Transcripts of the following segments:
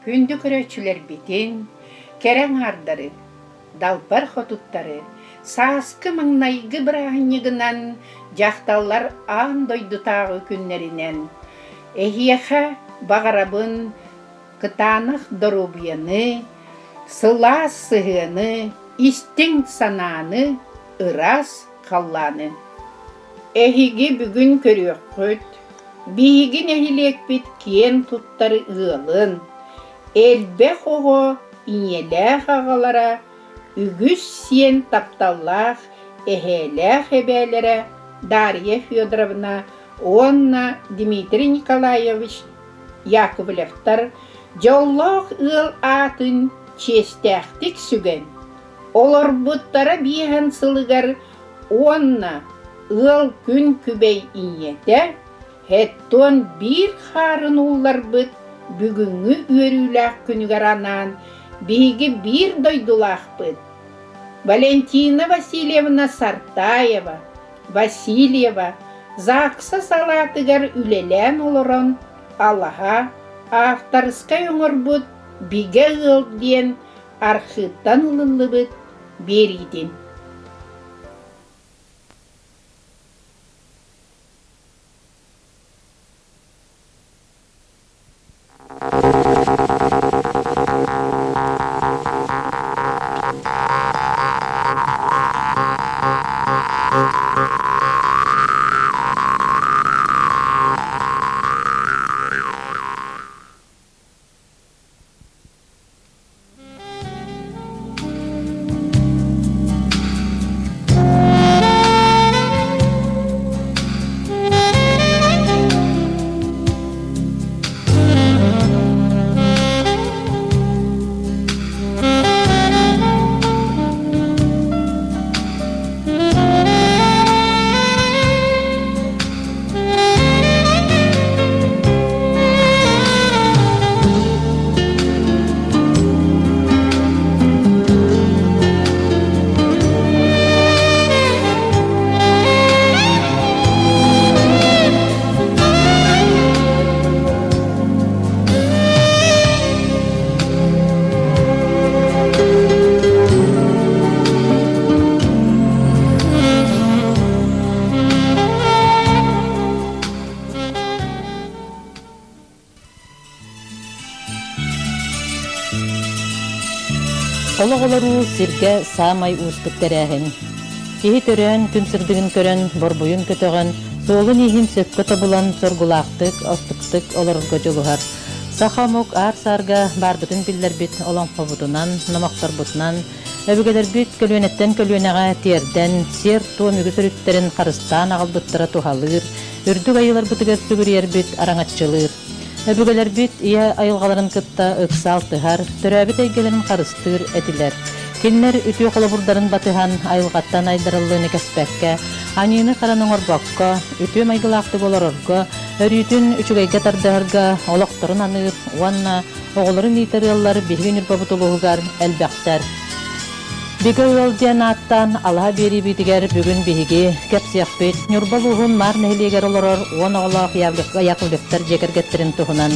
Күндү көрөөччүлэрбитин, кэрэ аҥаардары, далбар хотуттары сааскы маҥнайгы бырааһынньыгынан дьахталлар аан дойдутааҕы күннэринэн эһиэхэ баҕарабын кытаанах доруобуйаны, сылаас сыһыаны, истиҥ санааны, ыраас халлааны. Эһиги бүгүн көрүөххүт, биһиги нэһилиэкпит киэн туттар ыалын, элбэх оҕо ийэлээх аҕалара, үгүс сиэн тапталлаах эһээлээх эбээлэрэ Дарья Федоровна уонна Дмитрий Николаевич Яковлевтар дьоллоох ыал аатын чиэстээхтик сүгэн, олорбуттара биэһэн сылыгар уонна ыал күн күбэй ийэтэ Хэттон биир хаарын уулларбыт бүгүҥҥү үөрүүлээх күнүгэр анаан биһиги биир дойдулаахпыт Валентина Васильевна Сартаева, Васильева ЗАГСа салаатыгар үлэлээн олорон алаһа авторскай оҥорбут Бигэ ыал диэн архыыптан ылыллыбыт биэриитин. Олох олоруу сиргэ саамай уустук тэрээһин. Киһи төрөөн, күн сырдыгын көрөн, борбуйун көтөҕөн, суолун-ииһин сөпкө тобулан, соргулаахтык, остуктук олорорго дьулуһар. Саха омук аар-саарга баарбытын биллэрбит олоҥхобутунан, номохторбутунан, өбүгэлэрбит көлүөнэттэн көлүөнэҕэ тиэрдэн, сиэр-туом үгүс өрүттэрин харыстаан аҕалбыттара туһалыыр, үрдүк айыыларбытыгар сүгүрүйэрбит араҥаччылыыр. Өбүгэлэрбит ийэ айылҕаларын кытта ыкса алтыһар, төрөөбүт эйгэлэрин харыстыыр этилэр. Кинилэр үтүө холобурдарын батыһан, айылҕаттан айдарыллыыны кэспэккэ, аньыыны-хараны оҥорбокко, үтүө майгылаахтык олорорго, өрүүтүн үчүгэйгэ тардыһарга олохторун аныыр уонна оҕолорун иитэр ыаллар биһиги Ньурбабыт улууһугар элбэхтэр. Бигэ ыал диэн ааттаан алаһа биэриибитигэр бүгүн биһиги кэпсиэхпит Ньурба улууһун Маар нэһилиэгэр олорор уон оҕолоох Яковлевтар дьиэ кэргэттэрин туһунан.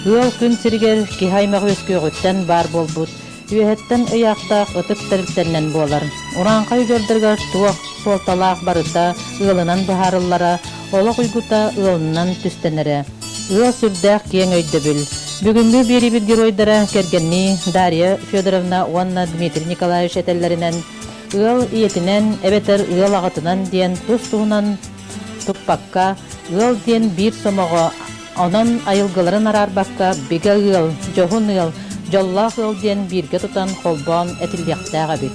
Ыал күн сиригэр киһи аймах үөскүөҕүттэн баар буолбут, үөһэттэн ыйаахтаах ытык тэрилтэннэн буолар. Урааҥхай удьуордарыгар туох суолталаах барыта ыалынан быһаарыллара, олох уйгута ыалынан түстэнэрэ. Ыал сүрдээх киэҥ өйдөбүл. Бүгүҥҥү биэриибит геройдара кэргэннии Дарья Федоровна уонна Дмитрий Николаевич этэллэринэн, ыал ийэтинэн эбэтэр ыал аҕатынан диэн тус-туһунан туппакка, ыал диэн биир сомоҕо, онон айылгыларын араарбакка бигэ ыал, дьоһун ыал, дьоллоох ыал диэн бииргэ тутан холбоон этиллиэхтээх эбит.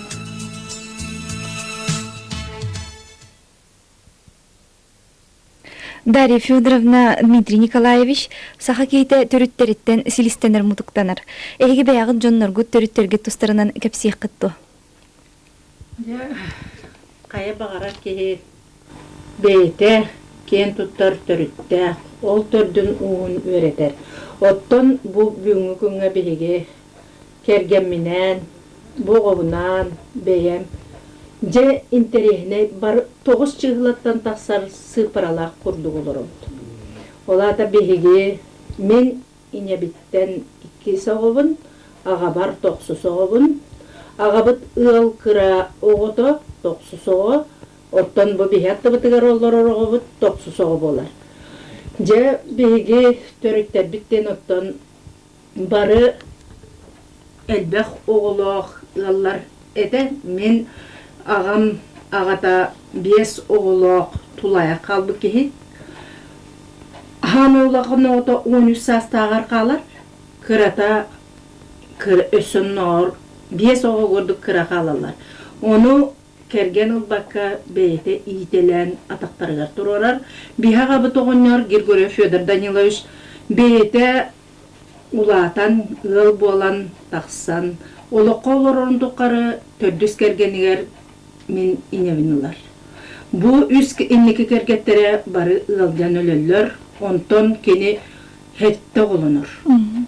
Дарья Федоровна, Дмитрий Николаевич, саха киһитэ төрүттэриттэн силистэнэр мутуктанар. Эһиги бэйэҕит дьонноргут төрүттэргит тустарынан кэпсиэххит дуо? Дьэ, хайа баҕарар киһи бэйэтэ киэн туттар төрүттээх, ол төрдүн ууһун үөрэтэр. Оттон бу бүгүҥҥү күҥҥэ биһиги кэргэмминээн, бу оҕобунаан, бэйэм дьэ интэриэһинэй бар тоҕус чыыһылаттан тахсар сыыппаралаах курдук олоробут. Ол аата биһиги мин ийэбиттэн Иккис оҕобун, аҕабар тохсус оҕобун. Аҕабыт ыал кыра оҕото тохсус оҕо, оттон бу биһи аттыбытыгар олорор оҕобут тохсус оҕо буолар. Дьэ, биһиги төрүттэрбит диэн оттон бары элбэх оҕолоох ыаллар этэ. Мин аҕам аҕата биэс оҕолоох тулаайах хаалбыт киһи. Хаан улахан оҕото 13 саастааҕар хаалар, кырата өссө оннооҕор биэс оҕо курдук кыра хаалаллар. Ону кэргэн ылбакка бэйэтэ иитэлээн атахтарыгар туруорар. Биһи аҕабыт оҕонньор Григорьев Федор Данилович бэйэтэ улаатан, ыал буолан тахсан, олоххо олорорун тухары төрдүс кэргэнигэр мин инэбин ылар. Бу үс инники кэргэттэрэ бары ыалдьан өлөллөр, онтон кини сэттэ оҕолонор.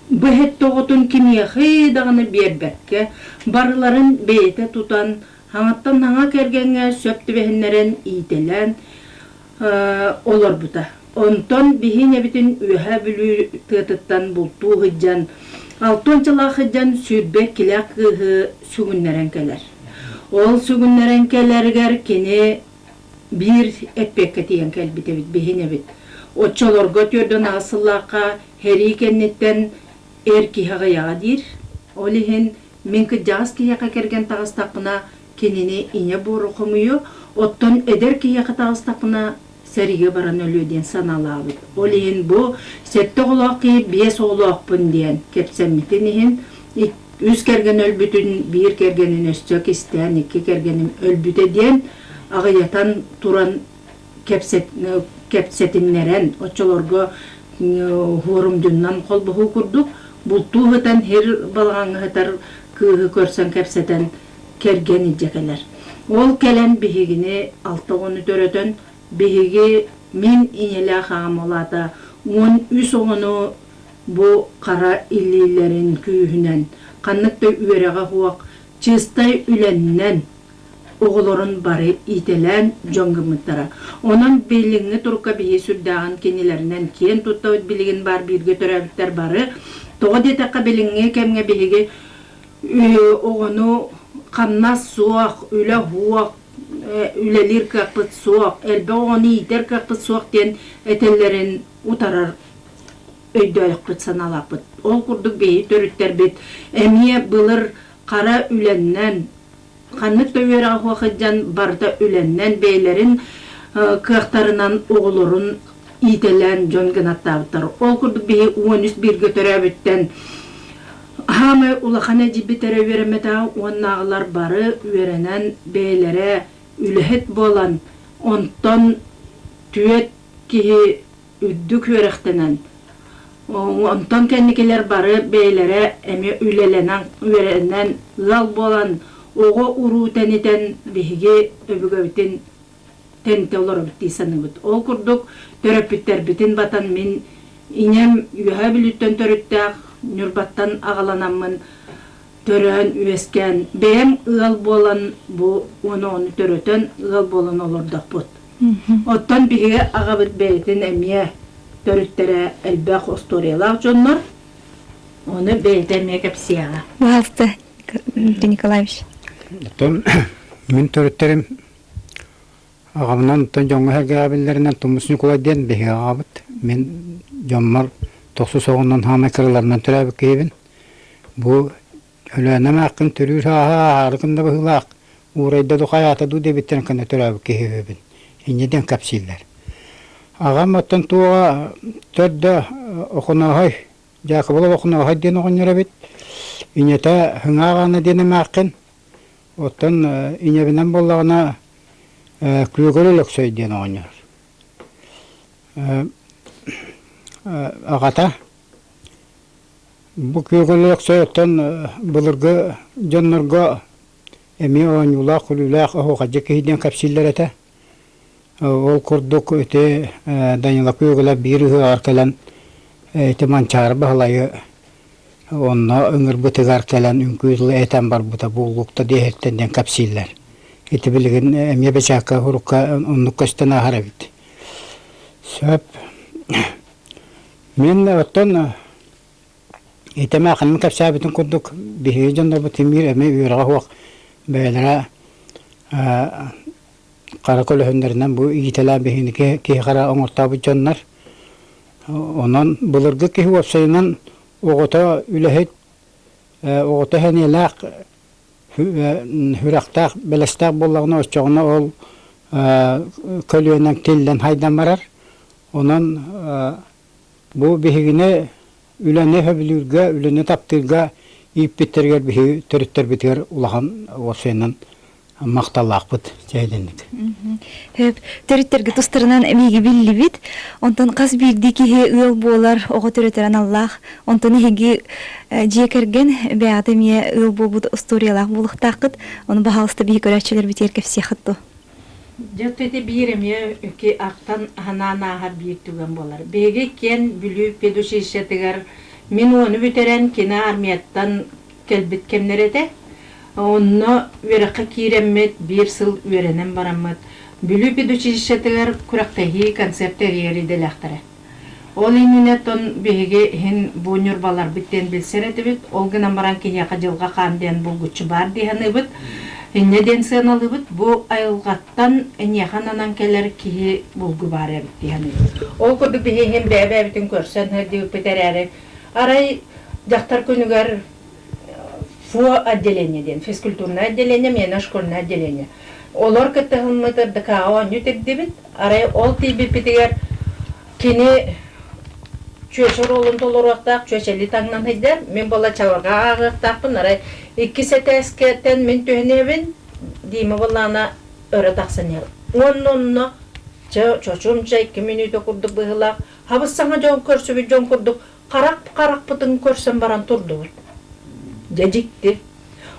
Бу сэттэ оҕотун кимиэхэ даҕаны биэрбэккэ, барыларын бэйэтэ тутан, хаҥаттан хаҥа кэргэҥҥэ сөп түбэһиннэрэн иитэлээн олорбута. Онтон биһи инэбитин Үөһээ Бүлүү тыатыттан бултуу сылдьан, алтыанчалаах сылдьан 22-лээх кыыһы сүгүннэрэн кэлэр. Ол сүгүннэрэн кэлэригэр кини биир эппиэккэ тиийэн кэлбит эбит, биһи инэбит. Оччолорго түөрдэн аҕыс сыллаахха сэрии кэнниттэн эр киһи аҕыйаҕа диир. Ол иһин мин кырдьаҕас киһиэхэ кэргэн таҕыстахпына, кинини ийэ буору хомуйуо, оттон эдэр киһиэхэ таҕыстахпына, сэриигэ баран өлүө диэн санаалаабыт. Ол иһин бу сэттэ оҕолоох киһи биэс оҕолоохпун диэн кэпсэммитин иһин үс кэргэн өлбүтүн, биир кэргэнин өссө кистээн икки кэргэним өлбүтэ диэн аҕыйатан туран кэпсэтиннэрэн, оччолорго хуорумдьуннан холбоһуу курдук бултуу сытан сир балаҕаҥҥа сытар кыыһы көрсөн кэпсэтэн кэргэн илдьэ кэлэр. Ол кэлэн биһигини алта оҕону төрөтөн, биһиги мин ийэлээх аҕам ол аата 13 оҕону бу хара илиилэрин күүһүнэн, ханнык да үөрэҕэ суох, чыыстай үлэннэн оҕолорун бары иитэлээн дьон гыммыттара. Онон билиҥҥи турукка биһи сүрдээҕин кинилэринэн киэн туттабыт билигин баар бииргэ төрөөбүттэр бары. Тоҕо диэтэххэ билиҥҥи кэмҥэ биһиги оҕону хамнас суох, үлэ суох, үлэлиир кыахпыт суох, элбэх оҕону иитэр кыахпыт суох диэн этэллэрин утарар өйдөөхпүт, санаалаахпыт. Ол курдук биһиги төрүттэрбит эмиэ былыр хара үлэннэн, ханнык да үөрэҕэ суох сылдьан барыта үлэннэн бэйэлэрин кыахтарынан оҕолорун иитэлээн дьон гынаттаабыттар. Ол курдук биһи 13 бииргэ төрөөбүттэн хаамай улахан эдьийбит эрэ үөрэммэтэҕэ уоннааҕылар бары үөрэнэн бэйэлэрэ үлэһит буолан онтон түөрт киһи үрдүк үөрэхтэнэн, онтон кэнникилэр бары бэйэлэрэ эмиэ үлэлэнэн, үөрэнэн, ыал буолан, оҕо-уруу тэнитэн биһиги өбүгэбитин тэнитэ олоробут дии саныыбыт. Ол курдук төрөппүттэрбитин батан мин ийэм Үөһээ Бүлүүттэн төрүттээх, Ньурбаттан аҕаланаммын төрөөн-үөскээн, бэйэм ыал буолан бу уон оҕону төрөтөн ыал буолан олордохпут. Оттон биһиги аҕабыт бэйэтин эмиэ төрүттэрэ элбэх остуоруйалаах дьоннор, ону бэйэтэ эмиэ кэпсиэҕэ. Баһаалыста, Дмитрий Николаевич. Оттон мин төрүттэрим Аҕабынан оттон дьоҥҥо сэргээбиллэринэн Тумус Ньукулай диэн биһиги аҕабыт. Мин дьоммор тохсус оҕонон хаамай кыраларынан төрөөбүт киһибин. Бу Өлөөнө эмээххин төрүүр сааһа ааһаарыкын да быһыылаах, уурайда дуу хайаата дуу диэбиттэрин кэннэ төрөөбүт киһи үһүбүн. Инньэ диэн кэпсииллэр. Аҕам оттон туоҕа төрдө Охонооһой, Дьаакыбылап Охонооһой диэн оҕонньор эбит. Ийэтэ Хыҥаах Аана диэн эмээххин. Оттон ийэбинэн буоллаҕына Күөгэл Өлөксөй диэн оҕонньор. Аҕата бу Күөгэл Өлөксөй оттон былыргы дьоннорго эмиэ оонньуулаах-күлүүлээх оһуохайдьыт киһи диэн кэпсииллэр этэ. Ол курдук ити Данила Күөгүлэ биир ыһыаҕар кэлэн ити Манчаары Баһылайы Онно ыҥырбытыгар кэлэн үҥкүү тыла этэн барбыта буолуохта диэһиттэн диэн кэпсииллэр. Ити билигин эмиэ бэчээккэ урукка оннук көстөн ааһар эбит. Сөп. Мин оттон Итэмэ кэпсээбитин курдук биһиги дьоннорбут тимир эмиэ үөрэҕэ суох бэйэлэрэ хара көлөһүннэринэн бу иитэлээн биһигини киһи хара оҥортообут дьоннор. Онон былыргы киһи уопсайынан оҕото үлэһит, оҕото сэниэлээх, сүрэхтээх, бэлэстээх буоллаҕына оччоҕуна ол көлүөнэҥ тиллэн хайдан барар. Онон бу биһигини үлэни сөбүлүүргэ, үлэни таптыырга ииппиттэригэр биһиги төрүттэрбитигэр улахан уопсайынан махталлаахпыт чэйдэнник. Хөп, төрүттэргэ тустарынан эмиги биллибит. Онтон хас биирдии киһи ыал буолар, оҕо төрөтөр аналлаах. Онтон эһиги дьиэ кэргэн бэйэҕит эмиэ ыал буолбут историялаах буолуохтааххыт. Ону баһаалыста биһи көрөөччүлэрбитигэр кэпсиэххит дуо? Дьэ, ити биир эмиэ ики ахтан аһанаан ааһар биир түгэн буолар. Биһиги киэн Бүлүү педучилищетыгар мин уону бүтэрэн кини армияттан кэлбит кэмнэрэ этэ. Онно үөрэххэ киирэммит, биир сыл үөрэнэн бараммыт, Бүлүү педучилищетыгар күрэхтэһии концерт тэрийэр идэлээхтэрэ. Ол иннинэ тон биһиги иһин бу ньурбаларбыт диэн билсэр этибит, ол гынан баран киһиэхэ дьылҕа хаан диэн булгуччу баар дии саныыбыт. Инньэ диэн сыаналыыбыт, бу айылҕаттан эйиэхэ ананан кэлэр киһи булгу баар эбит дии саныыбыт. Ол курдук биһи иһин бэйэ-бэйэбитин көрсөн сылдьыбыппыт эрээри, арай дьахтар күнүгэр ФО отделение диэн, физкультурное отделение, миэнэ школьное отделение. Олор кыттыһыммыт РДК-ҕа оонньуу тирдибит. Арай ол тиийбиппитигэр кини чүөчэ оруолун толоруохтаах, чүөчэлии таҥнан сылдьар. Мин буола чалырҕа ааҕыахтаахпын. Арай иккис этээскэттэн мин түһэниэбин, Дима буоллаҕына өрө тахсан иһэр. Уонна онно чэ чочумча 2 мүнүүтэ курдук быһыылаах хабыс-саҥа дьон көрсүбүт дьон курдук харах харахпытын көрсөн баран турдубут. Дьэ дьикти.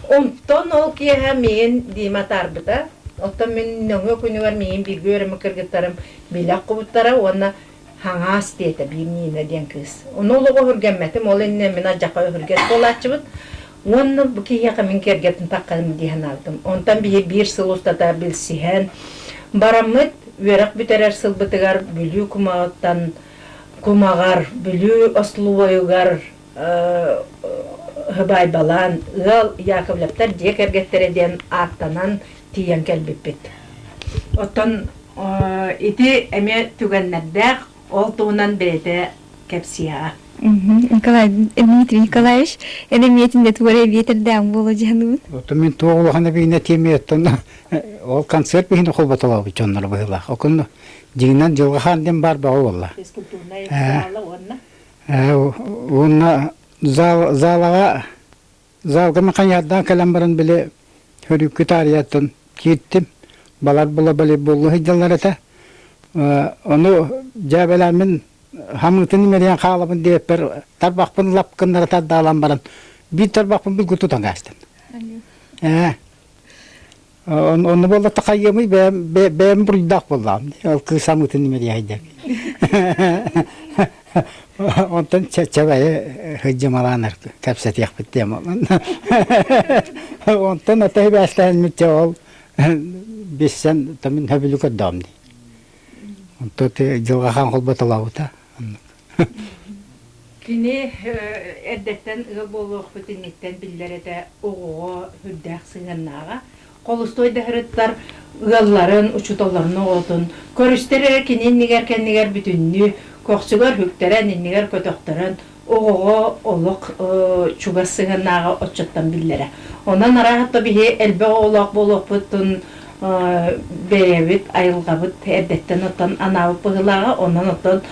Онтон ол киэһэ миигин Дима атаарбыта. Оттон мин нөҥүө күнүгэр миигин бииргэ үөрэммит кыргыттарым билэ оххубуттара уонна Хаҥаас диэтэ биир Нина диэн кыыс. Ону олоҕу өһүргэммэтим, ол иннинэ мин алдьархай өһүргэс буолааччыбын. Уонна бу киһиэхэ мин кэргэтин тахханым дии санаабытым. Онтон биһи биир сыл устата билсиһэн бараммыт үөрэх бүтэрэр сылбытыгар Бүлүү кумаҕыттан кумаҕар, Бүлүү остолобуойугар һыбаайбалаан ыал Яковлевтар дьиэ кэргэттэрэ диэн ааттанан тиийэн кэлбиппит. Оттон ити эмиэ түгэннэрдээх, ол туһунан бэйэтэ кэпсиэҕэ. Николай Дмитрий Николаевич, эн эмиэтин тугу эрэ биэтэрдээх буола дьаһаныбын. Оттон мин туох улахан эбиинэ тиэмиэттэн ол концерт биһини холботолообут дьоннор быһыылаах. Окун дьиҥинэн дьылҕа хаан диэн баар бөҕө буолла. Физкультурнай зала уонна Уонна зал залаҕа залга маханьаардаан кэлэн баран били хөрүүккү таарыйаттан кииртим. Балар була волейболлуу сылдьаллар этэ. Ону дьээбэлээммин хамыытын имэрийэн хаалабын диэппэр тарбахпын лап гыннара тардаалаан баран биир тарбахпын билгү тутан каастым. Ээ Онно буолла такайыамый бэйэм бэйэм буруйдаах буоллаҕым. Ол кыыс амыытын имэрийэһэйдэр. Онтон чэбэйи сылдьымалаан кэпсэтиэхпит диэм. Онтон ата хибээстэһэммит чэ ол биссэн мин хөбүлү көрдөҕүм дии. Онтон дьылҕа хаан холботолообута. Кини эрдэттэн ыал буолуохпут инниттэн биллэр этэ оҕоҕо сүрдээх сыһыаннааҕа. Холустуой да сырыттар ыалларын, учууталларын оҕотун көрүстэр эрэ кини иннигэр кэннигэр бүтүннүү көхсүгэр үктэрэн, иннигэр көтөхтөрөн оҕоҕо олох чугас сыһыаннааҕа оччоттон биллэрэ. Онон арааһа биһи элбэх оҕолоох буолуохпутун бэйэбит айылҕабыт эрдэттэн оттон анаабыт быһыылааҕа. Онон оттон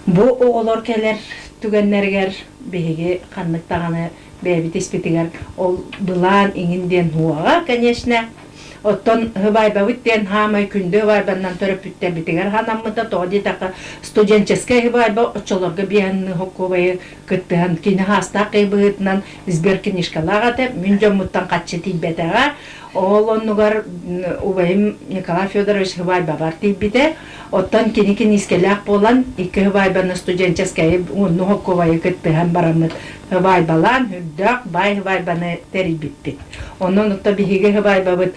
бу оҕолор кэлэр түгэннэригэр биһиги ханнык даҕаны бэйэбит испитигэр ол былаан иҥин диэн уоҕа, конечно. Оттон һыбаайбабыт диэн хаамай күндү һыбаайбаннан төрөппүттэрбитигэр ханаммыта. Тоҕо диэтэххэ, студенческай һыбаайба оччолорго биэһэн хоккуобайы кыттыһан кини хаастаах киһи быһыытынан сберкнижкалаах этэ. Мин дьоммуттан хаччы тиийбэтэҕэ. Ол оннугар убайым Николай Федорович һыбаайбабар тиийбитэ. Оттон кини киниискэлээх буолан, икки һыбаайбаны студенческайы уонну хоккуобайы кыттыһан бараммыт. Һыбаайбалаан үрдээх баай һыбаайбаны тэрийбиппит. Онон отто биһиги һыбаайбабыт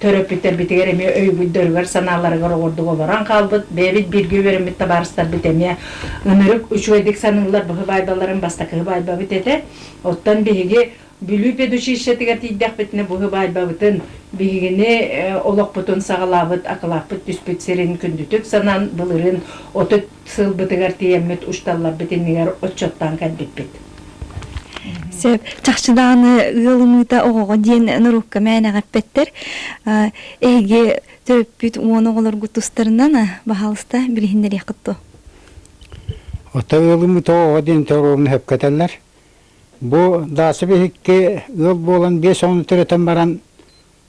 төрөппүттэрбитигэр эмиэ өйбүттэригэр-санааларыгар оҕордук олорон хаалбыт. Бэйэбит бииргэ үөрэммит табаарыстарбыт эмиэ ынырык үчүгэйдик саныыллар бу һыбаайбаларын бастакы һыбаайбабыт этэ. Оттон биһиги Бүлүү педучилищетыгар тиийдэхпитинэ бу һыбаайбабытын биһигини олохпутун саҕалаабыт акылааппыт түспүт сирин күндүтүк санаан былырыын 30 сылбытыгар тиийэммит учууталларбыт иннигэр отчуоттаан кэлбиппит. Сөп. Чахчы даҕаны ыал ымыыта оҕоҕо диэн норуокка мээнэҕэ эппэттэр. Эһиги төрөппүт уон оҕолоргут тустарынан, баһаалыста, билиһиннэриэххит дуо? Оттон ыал ымыыта оҕоҕо диэн торуобуна сөпкө этэллэр. Бу Дааса биһикки ыал буолан биэс оҕону төрөтөн баран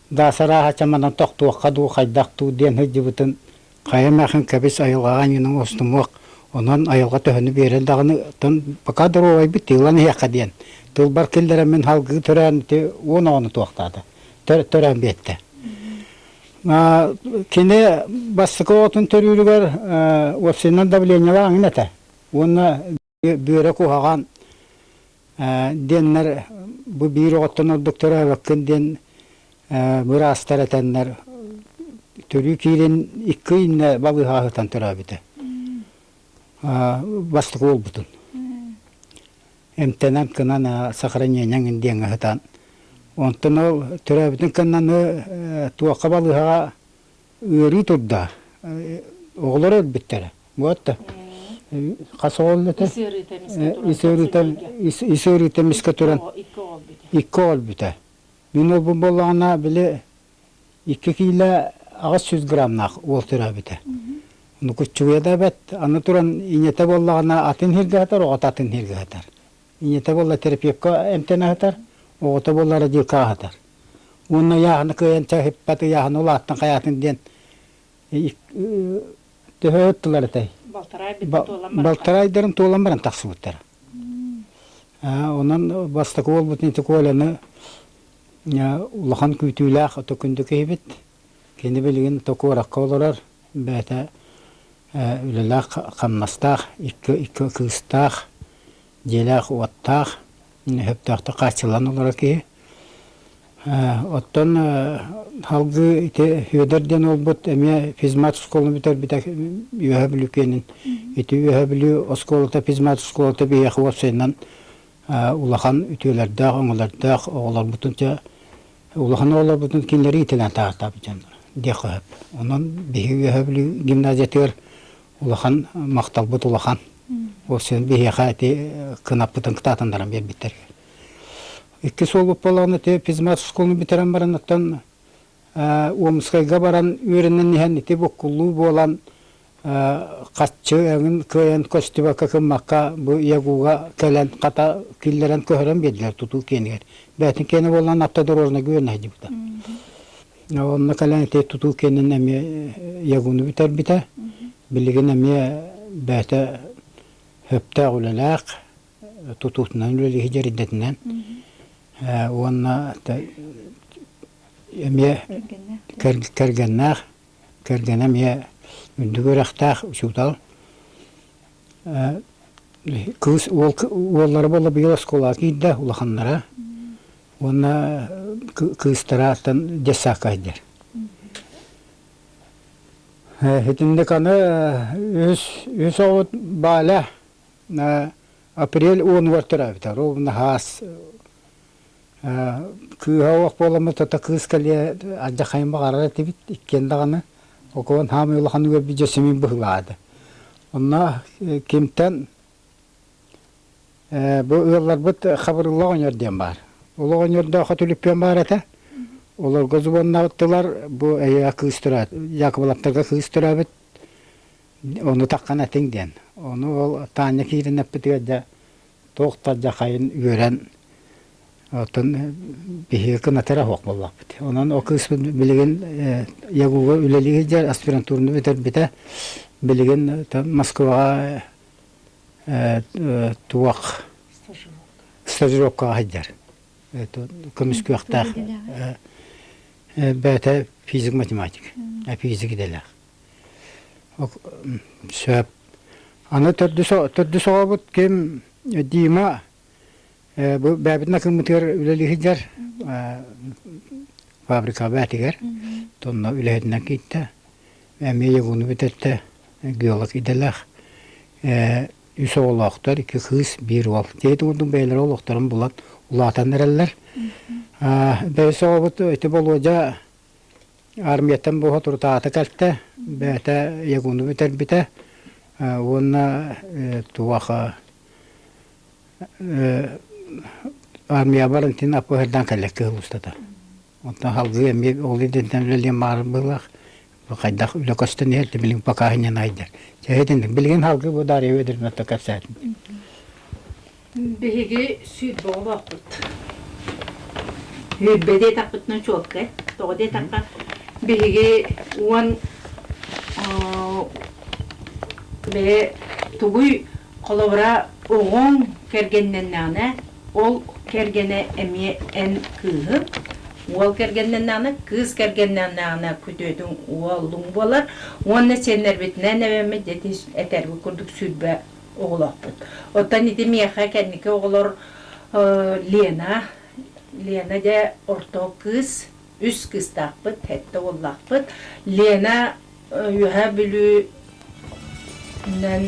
Дааса арааһа чаманан тохтуохха дуу, хайдах дуу диэн сылдьыбытын хайа эмээхин кэбис айылҕаҕа анньынан оҥостумуох, онон айылҕа төһөнү биэрэр даҕаны оттон пока доруобайбыт тыылан иһиэххэ диэн тылбар киллэрэммин салгыы төрөөн ити уон оҕону туохтаата, төрөөн биэрдэ. Кини бастакы оҕотун төрүүрүгэр уопсайынан давлениелаах аҥын этэ уонна Бүөрэ куһаҕан диэннэр бу биир оҕоттон ордук төрөөбөккүн диэн быраастар этэннэр төрүү киирин икки ыйына балыыһаҕа сытан төрөөбүтэ. Бастакы буолбутун. Эмтэнэн кынан сохранениеҥ диэҥҥэ сытан. Онтон ол төрөөбүтүн кэннэ туохха балыыһаҕа ыарыы турда. Оҕолор өлбүттэрэ. Вот хас оҕол этэ? Ис ыарыыта эмискэ туран икки оҕо өлбүтэ. Мин уолбум буоллаҕына били икки киилэ 800 граммнаах уол төрөөбүтэ. Ону куччугуйа да эбэт. Аны туран ийэтэ буоллаҕына атын сиргэ сытар, оҕото атын сиргэ сытар. Ийэтэ буолла терапевка эмтэнэ сытар, оҕото буолла родилкаҕа сытар. Уонна ыйааһыны кыайан чаһыппат ыйааһыны улааттан хайаатын диэн төһө ыттылар этэй? Балтараа ыйдарын туолан баран тахсыбыттара. Онон бастакы уолбут ити Коляны улахан күүтүүлээх ото күндү киһибит. Кини билигин куоракка олорор, бэйэтэ үлэлээх хамнастаах, икки икки кыыстаах, дьиэлээх-уоттаах, сөптөөхтүк хааччыллан олорор киһи. Оттон салгыы ити Федор диэн уолбут эмиэ физмат оскуоланы бүтэрбитэ Үөһээ Бүлүү киэнин. Ити Үөһээ Бүлүү оскуолата физмат оскуолата биһиэхэ уопсайынан улахан үтүөлэрдээх, өҥөлөрдөөх оҕолорбутун чэ улахан оҕолорбутун кинилэри иитэлээн таһаартаабыт дьон диэххэ сөп. Онон биһиги Үөһээ Бүлүү гимназиятыгар улахан махталбыт улахан. Уопсайынан биһиэхэ ити кынаппытын кытаатыннаран биэрбиттэр. Икки суолбут буоллаҕына ити физмат оскуоланы бүтэрэн баран оттон Омскайга баран үөрэнэн иһэн ити буккуллуу буолан хаччы өҥүн кыайан көстүбэккэ кыммакка бу ЯГУга кэлэн хата киллэрэн көһөрөн биэрдилэр тутуу киэнигэр. Бэйэтин киэнэ буолан автодорожнайга үөрэнэ сылдьыбыта. Онно кэлэн ити тутуу киэнин эмиэ ЯГУну бүтэрбитэ. Билигин эмиэ бэйэтэ сөптөөх үлэлээх тутуутунан үлэлиһи дьэридэтинэн уонна эмиэ кэргэннээх кэргэнэ эмиэ үрдүк үөрэхтээх учуутал кыыс уол уоллара буолла быйыл оскуолаҕа киирдэ улаханнара уонна кыыстара аттан детсадка сылдьар итинник аны үс үс оҕобут Валя Апрель уонугар төрөөбүтэ. Ровно хаас кыыһа олох буоламмыт тото кыыс кэлиэ алдьархайын баҕарар этибит иккиэн даҕаны. Окуон хаамай улахан үөрбүт дьэсимин быһыылаады. Онно кимтэн бу ыалларбыт Хабырылла оҕонньор диэн баар. Ол оҕонньордоохо түлүппүөн баар этэ. Олорго звоннаабыттылар бу эйэ кыыс төрөөт Яковлевтарга кыыс төрөөбүт Ону таххан этиҥ диэн. Ону ол Таня киирэн эппитигэр дьэ туох да дьахайын үөрэн оттон биһиги кыната эрэ суох буоллахпыт. Онон ол кыыспыт билигин ЯГУга үлэлии сылдьар, аспирантураны бүтэрбитэ. Билигин Москваҕа туох стажировкаҕа сылдьар. Көмүскүөхтээх бэйэтэ физик-математик, физик идэлээх. Сөп. Аны төрдүс, төрдүс оҕобут ким Дима. Бу бэйэбитин акыммытыгар үлэлии сылдьар фабрика бээтигэр тонна үлэһитинэн киирдэ. Эмиэ ягуну бүтэртэ, геолог идэлээх. Үс оҕолоохтор, икки кыыс, биир уол. Дьиэтин курдук бэйэлэрэ олохторун булан улаатан эрэллэр. Бэйэс оҕобут ити Болуодьа армияттан буоһа турутаата кэлтэ, бэйэтэ ягуну бүтэрбитэ уонна туох армия баран аппыһырдаан кэллэ кыһыл устата. Онтон салгыы эмиэ ол идэтинэн үлэлиэн баҕарар быһыылаах. Хайдах үлэ көстөн иһэр, билигин пока инньэ Чэ итинник. Билигин салгыы бу Дарья Федоровна кэпсээтин. Биһиги сүүрбэ оҕолоохпут. Сүүрбэ диэтэхпитинэ чуолкай. Тоҕо диэтэххэ, биһиги уон бэйэ тугуй холобура оҕоҥ кэргэннэннэҕинэ Ол кэргэнэ эмиэ эн кыыһыҥ, уол кэргэннэннэҕинэ, кыыс кэргэннэннэҕинэ күтүөтүҥ уолуҥ буолар уонна сиэннэрбитинэн эбэммит ити этэрбит курдук 20 оҕолоохпут. Оттон ити миэхэ кэнники оҕолор Лена, Лена дьэ орто кыыс, үс кыыстаахпыт, сэттэ уоллаахпыт. Лена Үөһээ Бүлүүнэн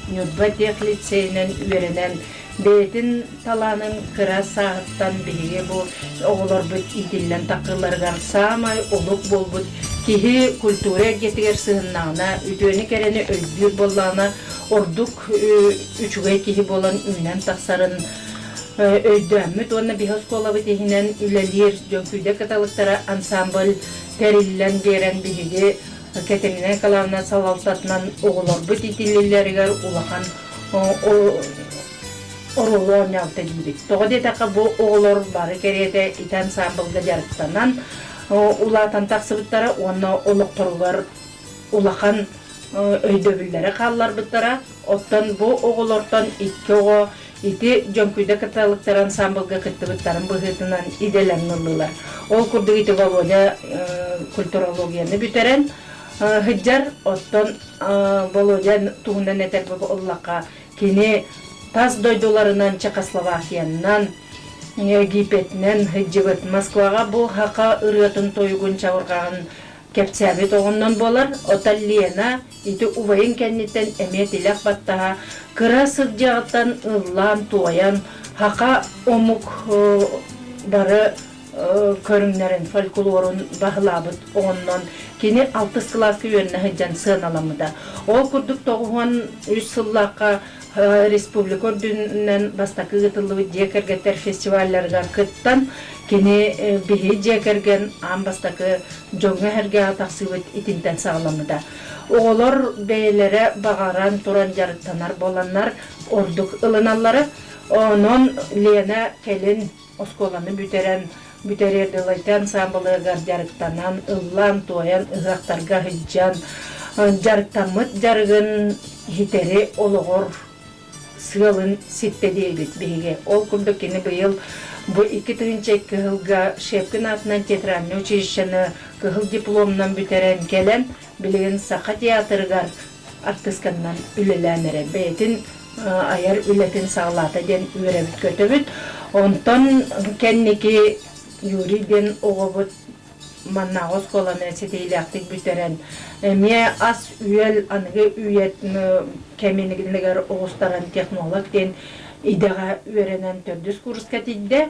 Ньурба техлицейинэн үөрэнэн бэйэтин талаанын кыра сааһыттан биһиги бу оҕолорбут иитиллэн таххыыларыгар саамай олук буолбут киһи культура эйгэтигэр сыһыннаҕына, үтүөнү-кэрэни өйдүүр буоллаҕына ордук үчүгэй киһи буолан үүнэн тахсарын өйдөөммүт уонна биһи оскуолабыт иһинэн үлэлиир Дьөҥкүүдэ кыталыктара ансамбль тэриллэн биэрэн биһиги Кэтэҥинэ Николаевна салалтатынан оҕолорбут иитиллэллэригэр улахан оруолу оонньообута диибит. Тоҕо диэтэххэ бу оҕолор бары кэриэтэ ити ансаамбылга дьарыктанан улаатан тахсыбыттара уонна олохторугар улахан өйдөбүллэри хаалларбыттара. Оттон бу оҕолортон икки оҕо ити Дьөҥкүйдэ кыталыктар ансаамбылга кыттыбыттарын быһыытынан идэлэрин ыллылар. Ол курдук ити Володя культурологияны бүтэрэн сылдьар. Оттон Володя туһунан этэр буоллахха, кини тас дойдуларынан Чехословакиянан, Египетинэн сылдьыбыт. Москваҕа бу саха ырыатын-тойугун чабырҕаҕын кэпсээбит оҕоннон буолар. Оттон Лена ити убайын кэнниттэн эмиэ тилэх баттаһа кыра сылдьыаҕыттан ыллаан-туойан саха омук бары көрүҥнэрин, фольклорун баһылаабыт оҕоннон кини алтыс кылааска үөрэнэ сылдьан сыаналаммыта. Ол курдук 93 сыллаахха республика үрдүнэн бастакы ыытыллыбыт дьиэ кэргэттэр фестивалларыгар кыттан кини биһи дьиэ кэргэн аан бастакы дьоҥҥо-сэргэҕэ тахсыыбыт итинтэн саҕаламмыта. Оҕолор бэйэлэрэ баҕаран туран дьарыктанар буоланнар ордук ылыналлара. Онон Лена кэлин оскуоланы бүтэрэн бүтэриэр дылы ансаамбылыгар дьарыктанан, ыллаан-туойан ыһыахтарга сылдьан дьарыктаммыт дьарыгын ситэри олоҕор сыалын ситтэ диэбит биһиги. Ол курдук кини быйыл бу 2002 сылга Шепкин аатынан театральнай училищены кыһыл дипломунан бүтэрэн кэлэн, билигин Саха театрыгар артыысканнан үлэлээн эрэр. Бэйэтин айар үлэтин саҕалаата диэн үөрэбит-көтөбүт. Онтон кэнники Юрий диэн оҕобут маннааҕы оскуоланы ситиһиилээхтик бүтэрэн, эмиэ ас-үөл аныгы үйэ кэминигэр оҕустаран технолог диэн идэҕэ үөрэнэн төрдүс курска тиийдэ.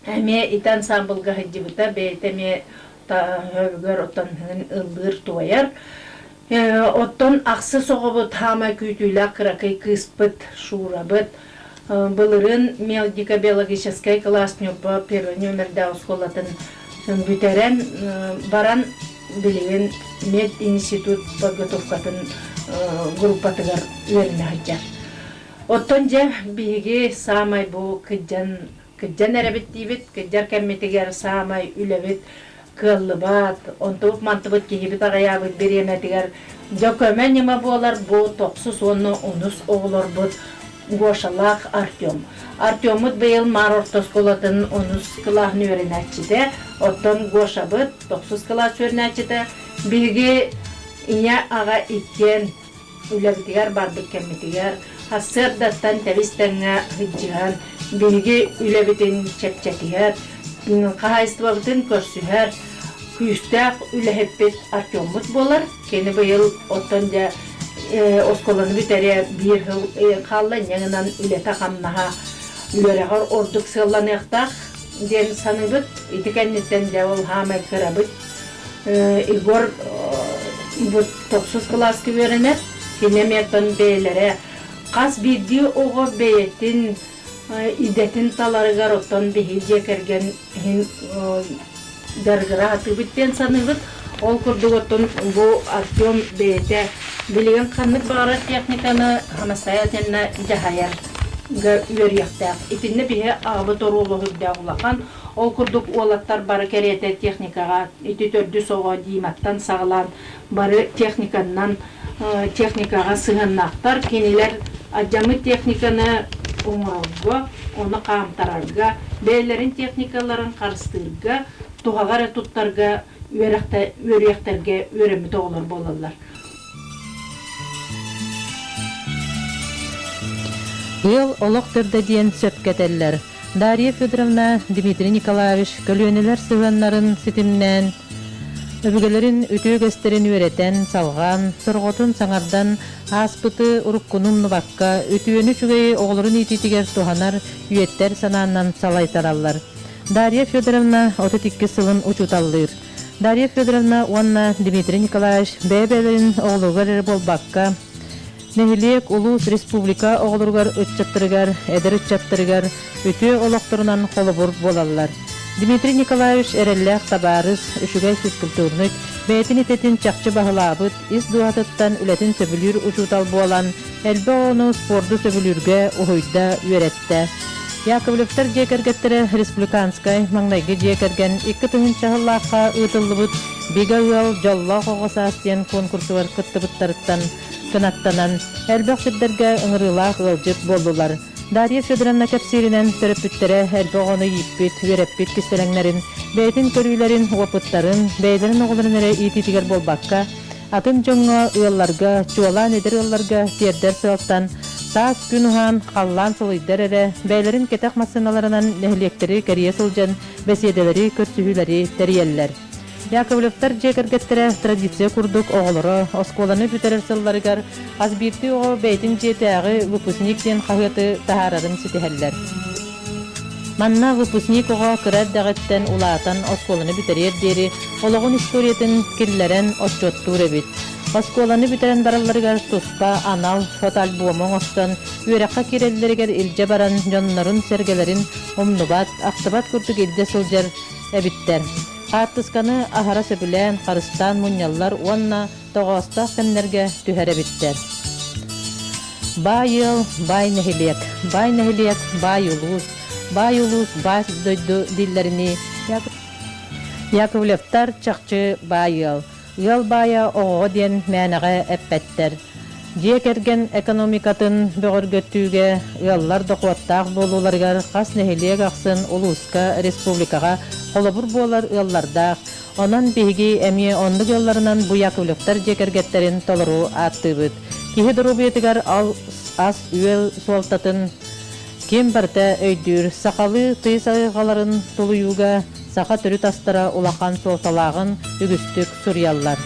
Эмиэ ити ансаамбылга сылдьыбыта, бэйэтэ эмиэ өбүгэр оттон ыллыыр-туойар. Оттон ахсыс оҕобут хаамай күүтүүлээх кыракый кыыспыт Шурабыт былырыын медико-биологическай кылаас Ньурба первый нүөмэрдээх оскуолатын бүтэрэн баран билигин мединститут подготовкатын группатыгар үөрэнэ сылдьар. Оттон дьэ биһиги саамай бу кыдьан кыдьан эрэбит диибит, кыдьар кэммитигэр саамай үлэбит кыаллыбат, онтубут мантыбыт киһибит аҕыйаабыт бириэмэтигэр дьэ көмө ньыма буолар бу тохсус уонна онус оҕолорбут Гошалаах Артем. Артеммут быйыл Маар орто оскуолатын онус кылааһын үөрэнээччитэ, оттон Гошабыт тохсус кылаас үөрэнээччитэ. Биһиги ийэ аҕа иккиэн үлэбитигэр барбыт кэммитигэр. Сарсыардаттан тэбис-тэҥҥэ сылдьыһан, биһиги үлэбитин чэпчэтиһэр, хаһаайыстыбабытын көрсүһэр күүстээх үлэһиппит Артеммут буолар. Кини быйыл оттон дьэ оскуоланы бүтэрэ биир сыл хаалла, инньэ гынан үлэтэ-хамнаһа үөрэҕэр ордук сыалланыахтаах диэн саныыбыт. Ити кэнниттэн дьэ ол хаамай кырабыт. Егор бу тохсус кылааска үөрэнэр. Кини эмиэ оттон бэйэлэрэ хас биирдии оҕо бэйэтин идэтин таларыгар оттон биһиги дьиэ кэргэн иһин дьарыгыра сатыыбыт диэн саныыбыт. Ол курдук оттон бу Артем бэйэтэ билигин ханнык баҕарар техниканы самостоятельно дьаһайар үөрүйэхтээх. Итиннэ биһи аҕабыт оруола сүрдээх улахан. Ол курдук уолаттар бары кэриэтэ техникаҕа ити төрдүс оҕо Диматтан саҕалаан бары техниканнан техникаҕа сыһыаннаахтар. Кинилэр алдьаммыт техниканы оҥорорго, ону хаамтарарга, бэйэлэрин техникаларын харыстыырга, туһаҕа эрэ туттарга үөрүйэхтэргэ үөрэммит оҕолор буолаллар. Ыал олох төрдө диэн сөпкө этэллэр. Дарья Федоровна, Дмитрий Николаевич көлүөнэлэр сыһыаннарын ситимнээн, өбүгэлэрин үтүө үгэстэрин үөрэтэн, салҕаан, сорҕотун саҥардан, ааспыты уруккуну умнубакка, үтүөнү үчүгэйи оҕолорун иитиитигэр туһанар үйэттэр санааннан салайтараллар. Дарья Федоровна 32 сылын учууталлыыр. Дарья Федоровна уонна Дмитрий Николаевич бэйэ-бэйэлэрин оҕолоругар эрэ буолбакка, Нэһилиэк, улуус, республика оҕолоругар, ыччаттарыгар, эдэр ыччаттарыгар үтүө олохторунан холобур буолаллар. Дмитрий Николаевич эрэллээх табаарыс, үчүгэй физкультурник, бэйэтин идэтин чахчы баһылаабыт, ис дууһатыттан үлэтин сөбүлүүр учуутал буолан, элбэх оҕону спорду сөбүлүүргэ уһуйда, үөрэттэ. Яковлевтар дьиэ кэргэттэрэ республиканскай маҥнайгы дьиэ кэргэн 2000 сыллаахха ыытыллыбыт Бигэ ыал, дьоллоох оҕо саас диэн куонкурсугар кыттыбыттарыттан кынаттанан, элбэх сирдэргэ ыҥырыылаах ыалдьыт буоллулар. Дарья Федоровна кэпсииринэн, төрөппүттэрэ элбэх оҕону ииппит, үөрэппит кистэлэҥнэрин, бэйэтин көрүүлэрин, уопуттарын, бэйэлэрин оҕолорун эрэ иитиитигэр буолбакка, атын дьоҥҥо, ыалларга, чуолаан эдэр ыалларга тиэрдэр сыалтан, саас күн уһаан, халлаан сылыйдар эрэ, бэйэлэрин кэтэх массыыналарынан нэһилиэктэри кэрийэ сылдьан бэсиэдэлэри, көрсүһүүлэри тэрийэллэр. Яковлевтар дьиэ кэргэттэрэ традиция курдук оҕолоро оскуоланы бүтэрэр сылларыгар хас биирдии оҕо бэйэтин дьиэтээҕи выпускник диэн хаһыаты таһаарарын ситиһэллэр. Манна выпускник оҕо кыра эрдэҕиттэн улаатан оскуоланы бүтэриэр диэри олоҕун историятын киллэрэн отчуоттуур эбит. Оскуоланы бүтэрэн баралларыгар туспа анал фотоальбому оҥостон, үөрэххэ киирэллэригэр илдьэ баран дьоннорун-сэргэлэрин умнубат, ахтыбат курдук илдьэ сылдьар эбиттэр. Хаартысканы аһара сөбүлээн, харыстаан мунньаллар уонна тоҕоостоох кэмнэргэ түһэр эбиттэр. Баай ыал, баай нэһилиэк, баай нэһилиэк, баай улуус, баай улуус, баай дойду дииллэринии Яковлевтар чахчы баай ыал. Ыал баайа оҕоҕо диэн мээнэҕэ эппэттэр. Дьиэ кэргэн экономикатын бөҕөргөтүүгэ, ыаллар дохуоттаах буолууларыгар хас нэһилиэк ахсын улууска, республикаҕа холобур буолар ыаллардаах. Онон биһиги эмиэ оннук ыалларынан бу Яковлевтар дьиэ кэргэттэрин толору ааттыыбыт. Киһи доруобуйатыгар ас-үөл суолтатын Ким барыта өйдүүр, сахалыы тыйыс айылҕаларын тулуйууга саха төрүт астара улахан суолталааҕын үгүстүк суруйаллар.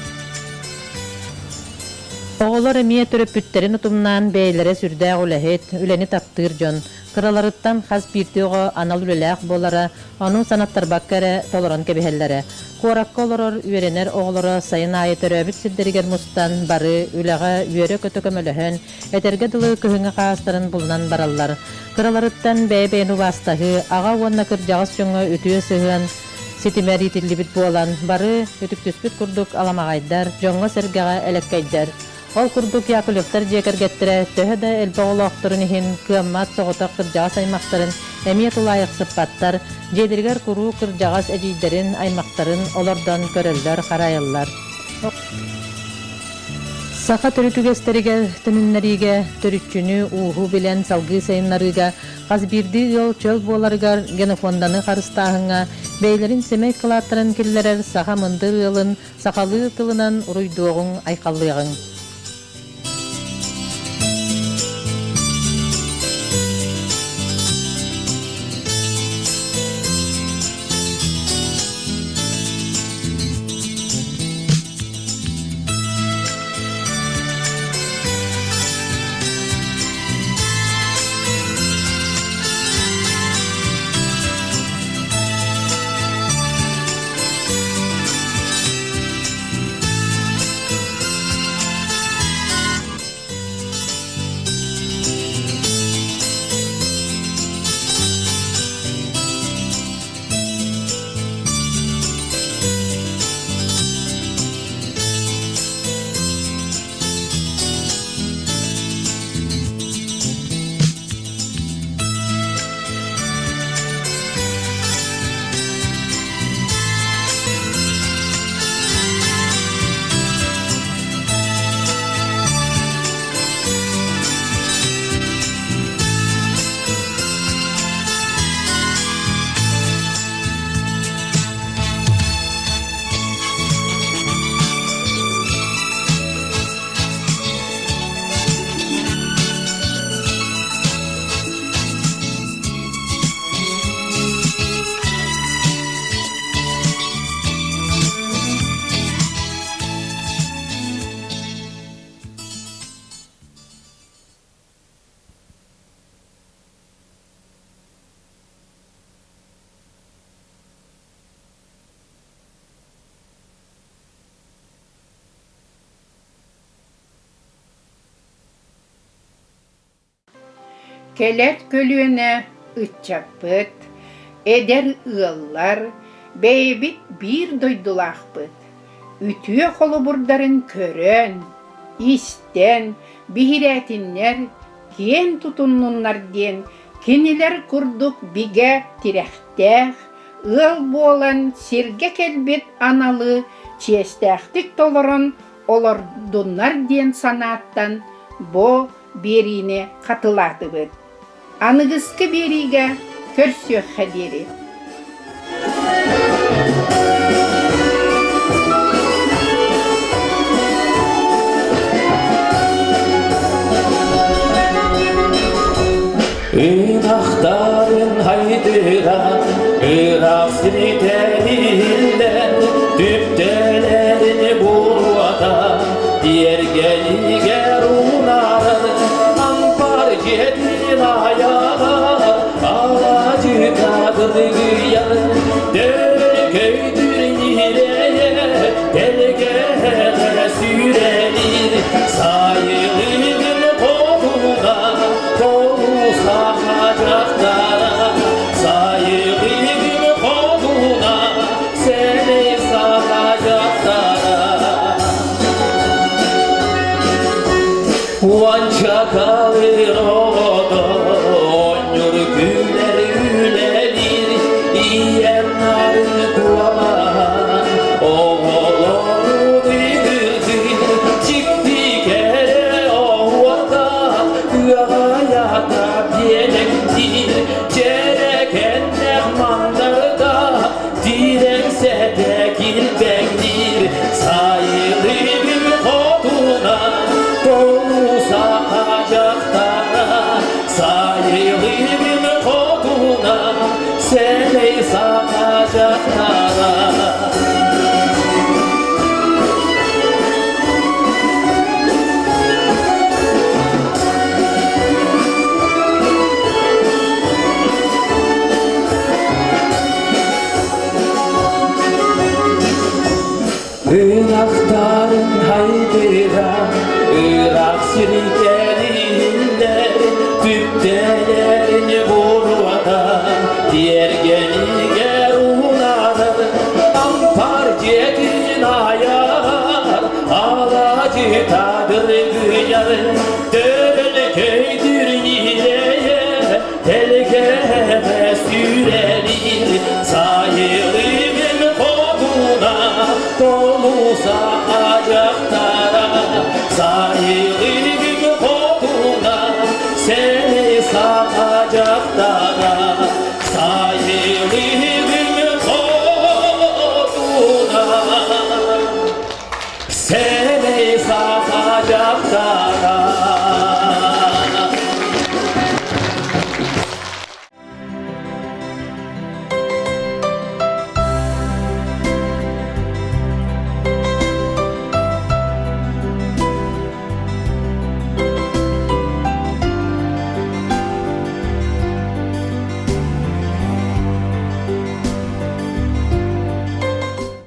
Оҕолор эмиэ төрөппүттэрин утумнаан бэйэлэрэ сүрдээх үлэһит, үлэни таптыыр дьон. Кыраларыттан хас биирдии оҕо анал үлэлээх буолара, ону санаттарбакка эрэ толорон кэбиһэллэрэ. Куоракка олорор, үөрэнэр оҕолоро сайын аайы төрөөбүт сирдэригэр мустан, бары үлэҕэ үөрэ-көтө көмөлөһөн, Этэргэ дылы, кыһыҥҥы хаастарын булунан бараллар. Кыраларыттан бэйэ-бэйэни убаастаһыы, аҕа уонна кырдьаҕас дьоҥҥо үтүө сыһыан ситимэр иитиллибит буолан, бары үтүктүспүт курдук аламаҕайдар, дьоҥҥо-сэргэҕэ элэккэйдэр. Ол курдук Яковлевтар дьиэ кэргэттэрэ төһө да элбэх оҕолоохторун иһин, кыаммат соҕотох кырдьаҕас аймахтарын эмиэ тулаайахсыппаттар, дьиэлэригэр куруук кырдьаҕас эдьиийдэрин, аймахтарын олордон көрөллөр-харайаллар. Саха төрүт үгэстэригэр төнүннэриигэ, төрүччүнү, ууһу билэн салгыы сайыннарыыга, хас биирдии ыал чөл буоларыгар генофонданы харыстааһыҥҥа бэйэлэрин сэмэй кылааттарын киллэрэр саха мындыр ыалын сахалыы тылынан уруйдуоҕуҥ, айхаллыаҕыҥ! Кэлэр көлүөнэ ыччаппыт, эдэр ыаллар, бэйэбит биир дойдулаахпыт. Үтүө холобурдарын көрөн, истэн, биһирээтиннэр, киэн тутуннуннар диэн кинилэр курдук бигэ тирэхтээх, ыал буолан сиргэ кэлбит аналы чиэстээхтик толорон олордуннар диэн санааттан бу биэриини хатылаатыбыт. Аныгыскы биэриигэ көрсүөххэ диэри. Ынахтарын хайдыра, ыраах сиритэлиллэн, түптэлэрин буруота, тиэргэнигэр унаарар, ампар дьиэтин айаҕар, алаадьыта кыргыйар, дөркөйдүр ньирэйэ, тэлгэһэ сүүрэлиир, сайылыгын хотуга, Тоҕусаха дьахтара, сайылыгын хотуна, сэмэй саха дьахтара. Уонча калыр оҕото оонньуур күлэр үлэлиир, ийэм нарын куолаһа оҕолорун ыгырдыыр, дьикти кэрэ оһуота ыаҕайата биэрэктиир, дьэрэкэннэх мандарда тирэҥсэтэ килбэҥниир, сайылыгын хотуна тоҕусаха дьахтара, сайылыгын хотуна сэмэй саха дьахтара. Ынахтарын хайдыра, ыраах сиритэлииллэр, түптэлэрин буруота, тиэргэнигэр унаарар, ампар дьиэтин айар, алаадьыта дыргыйар, төрөлкөйдүр ньирэйэ, тэлгэһэ сүүрэлиир.